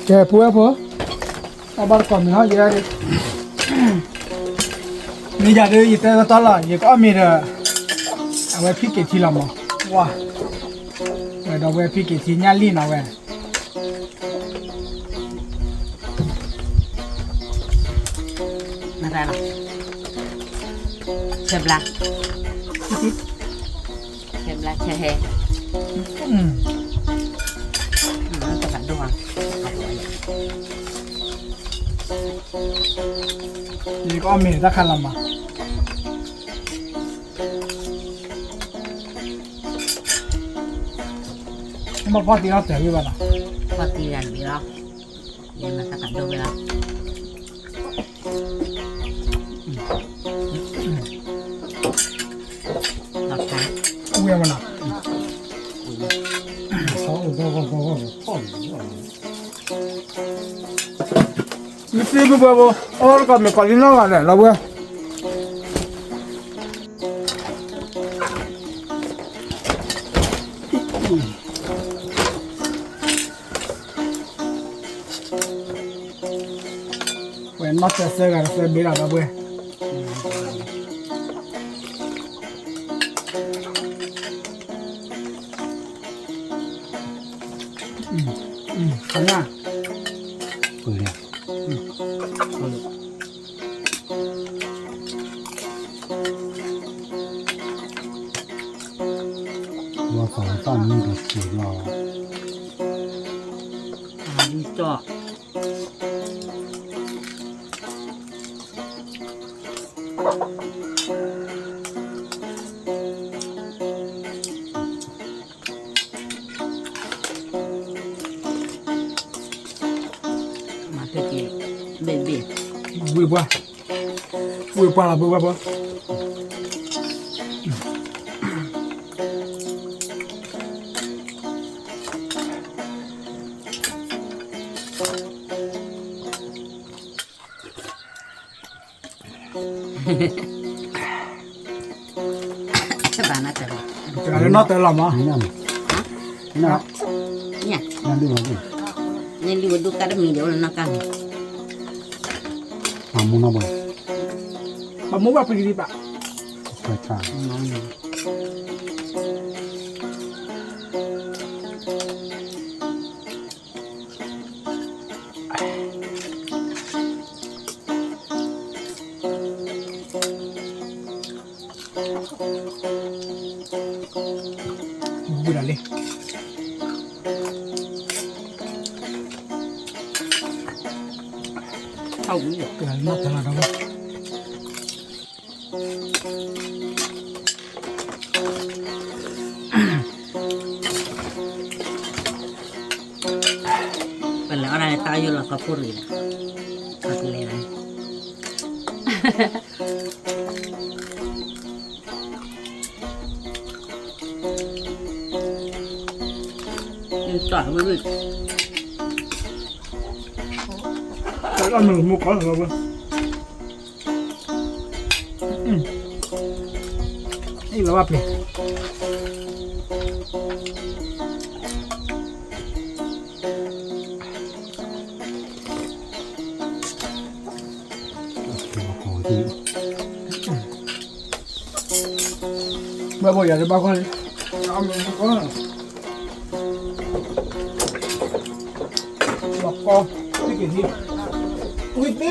ကဲ ပုၢ်ဝဲၢ်ဖိ, အဘၣ်တကိးမံၤနီၤ ယဲဒၣ်, မ့ၢ်ယၤဒုး ယတဲတီတီလီၤ ယကအီၣ်မ့ၤဒီး အဝဲဖံးက့ၤထံလီၤမး, ဝါ, ဝဲဒီးဝဲဖံးက့ၤထံညၣ်လံနီၤဝဲ မၤသးလီၤ, ဆဲဘျါ, ဆဲဘျါဆဲဟဲ, တၢ်ဒိၣ်, ယကအီၣ်မ့ၤတၢ်ခါလီၤမး, မ့ၢ်ဖီၣ်တံၢ်လီၤတဲာ်ဝံၤဘၣ်နီၤ, ဖီၣ်တံၢ်ယၤလံလီၤ, ယမၤသးတၢ်ဒိၣ်ဝဲလီၤ. ဝဲမနၤ, မ့ၢ်သ့မ့ၢ်ဘှဲဘိ, အီၣ်တကီၢ်မ့ၢ်ကီၢ်လံနီၢ်ဂၤလဲၣ် လီၤဘှဲ ဝဲနီၢ်သၢသၢဂၤတသၢဘ့ၣ်လီၤ ဒီပုၢ်ဝဲၢ်, ခနၣ်, ပှ့ၤလံ, ဝဲပှၤတၢ်မံဒီးစံးလီၤ, အကၠီၣ် မၤဖဲက့ၤ ဘ့ၣ်ဘ့ၣ်, ဝ့ၢ်ပှၢ်, ဝ့ၢ်ပှၢ်လီၤ ပုၢ်ဝဲၢ်ဖိ, ဘၣ်နတၢ်လီၤ, တဂၤလၢနီၢ်တၢ်လီၤမး, ညၣ်လံဝဲဒိၣ်ကါတမံၤဒီးအိၣ်လၢနီၢ်ကါန့ၣ်, ပှၤမူနီၢ်ဘၣ်, ပှၤမူဘၣ်ပှၤဒံးဘၣ်, ဝံၤဒၣ်လံ, တဂၤလၢနီၢ်တၢ်လီၤဒီး ပလဲၤအီၣ်ဒၣ်လၢတၢ်အယိၣ်လီၤသီခိၣ်ရံၣ်လီၤ, ပကလဲၤလီၤ, တၢ်အီၣ်မ့ၤမူကီၢ်လီၤဝဲ အံၤလီၤဘၣ်ပျဲၢ်, ဘၣ်ဘၣ်ယၤတဘၣ်ကွၢ်လံ, အီၣ်မ့ၤမူကီၢ် လီၤကီ, သ့က့ၤသ့, ဝံသ့ လီ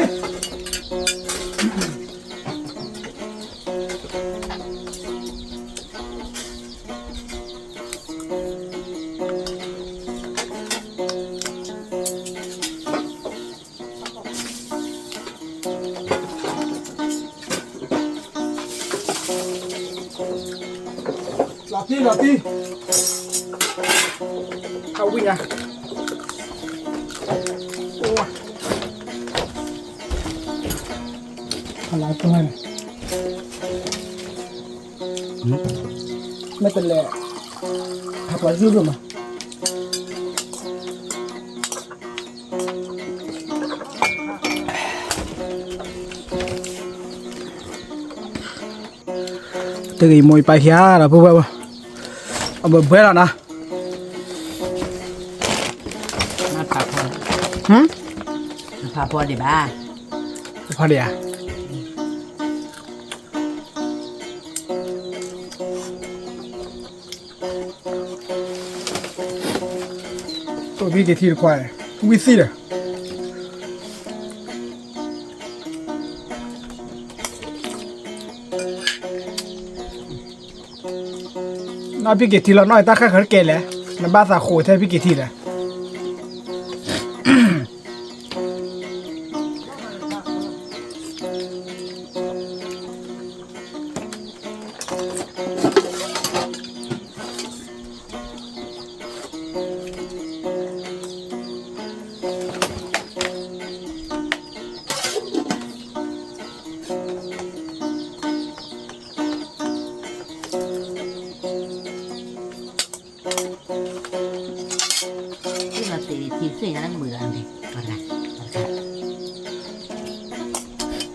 ၤတံၢ်လီၤတံၢ်, ခဝံၣ်ညါ, အိၣ်ဝါ, ဖလါကၠီန့ၣ် မ့ၢ်တလဲၤ ဟးပှၤယုၢ်ဒိၣ်မး, တဂ့ၤမိၢ်အံၤပာ်ခံဂၤဒီးပုၢ်ဝဲၢ်, အဘၣ်ဘှဲလီၤနီၤ, နတၢ်ဖီ ဟမ်, တဖးဖီဒံးဘၣ်, တဖီဒံးဧါ. တိၢ်ဖံက့ၤထံတခွါ, ဝံသံဒီး နီၢ်ဖံက့ၤထံလီၤ, နီၢ်တၢ်ဃၣ်ဃၢၤတကဲလဲၣ်, နဘၣ်သးဃိးထဲဖံက့ၤထံလဲၣ်.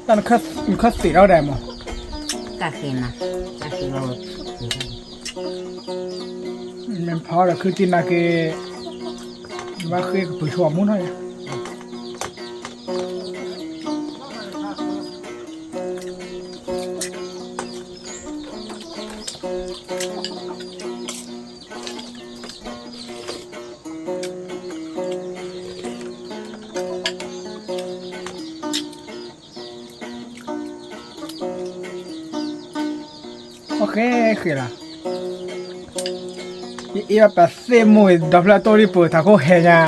တၢ်နခၢၣ်သ့ၣ်ထီၣ်ဒၣ်မး, တၢ်ဃ့နၤ, တၢ်ဃ့လီၤ, မ့ၢ်ဖးအီၤဒီးခုတံၢ်နၤက့ၤ, ဘၣ်ဃ့ကပုာ်ဆိအမူနီၢ်ယၤ. အဃဲဃဲလီၤ, ယအ့ၣ်ဘၣ်ပသ့ၣ်မိၢ်ဒီဖျၢၣ်တိၢ်ဒံးပၢၤထးခိၣ်ဟဲညါ.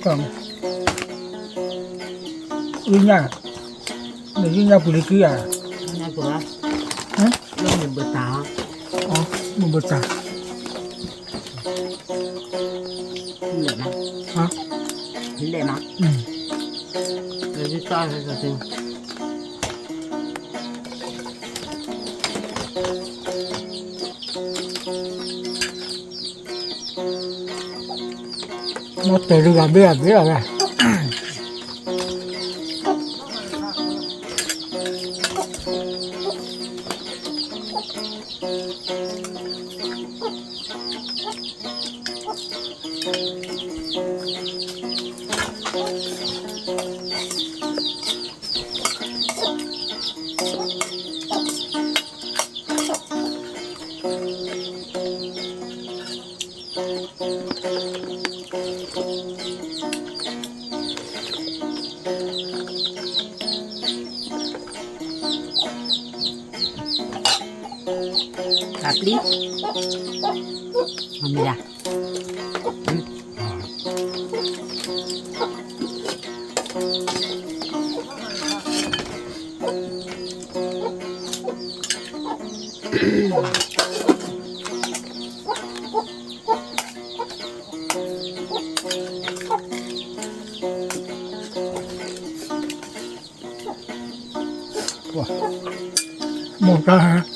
အံၤညါ, နအံၤညါပူၤလံကုဧါ, ညါပူၤ, လၢမုၢ်ဘၣ်တၢ်, မုၢ်ဘၣ်တၢ်, လဲၣ်မး, လဲၣ်မး, လဲၣ်တၢ်, မ့ၢ်တဲဒုးဂၤဘ့ၣ်အဘ့ၣ်အဝဲ တၢ်ပျံၤ, မ့ၢ်ဒၣ် မိၢ်ပၢ်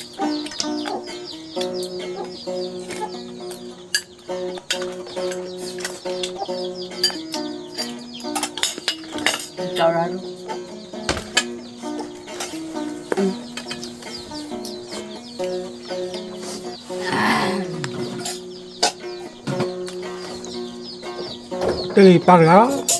ကၠီရၢ်ဒိၣ်, တ လံပၢ်တဂၤလီၤ.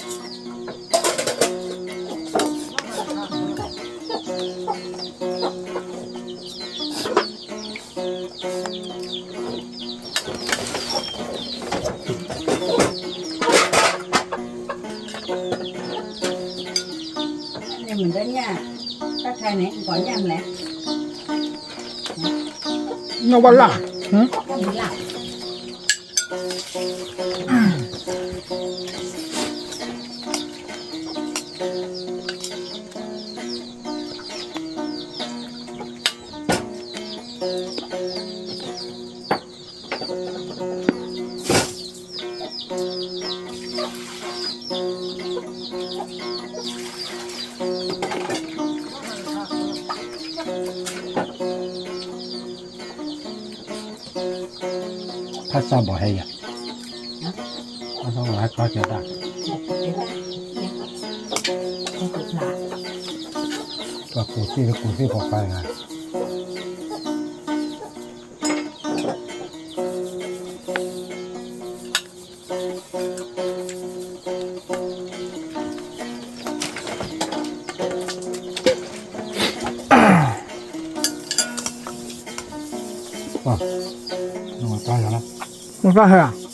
န့ၣ်ဘၣ်လၢ်, ဖးစးဘီၣ်ဟဲယၤ, ဖးစးဘီၣ်ဟဲကီကၢဒၣ်, ပှၤကူၣ်သ့ၣ်လၢကူၣ်သ့ၣ်ပှၤပှၤတဂၤ မ့ၢ်ပၢ်ဟဲဧါ,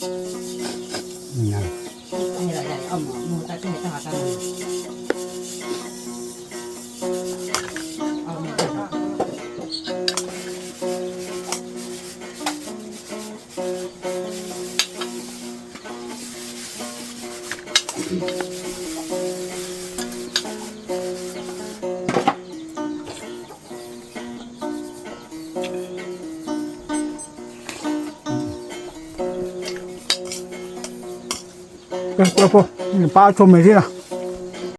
ဖိ, နပၢ်ဆိၣ်မဲာ်ထံၣ်နီၤ.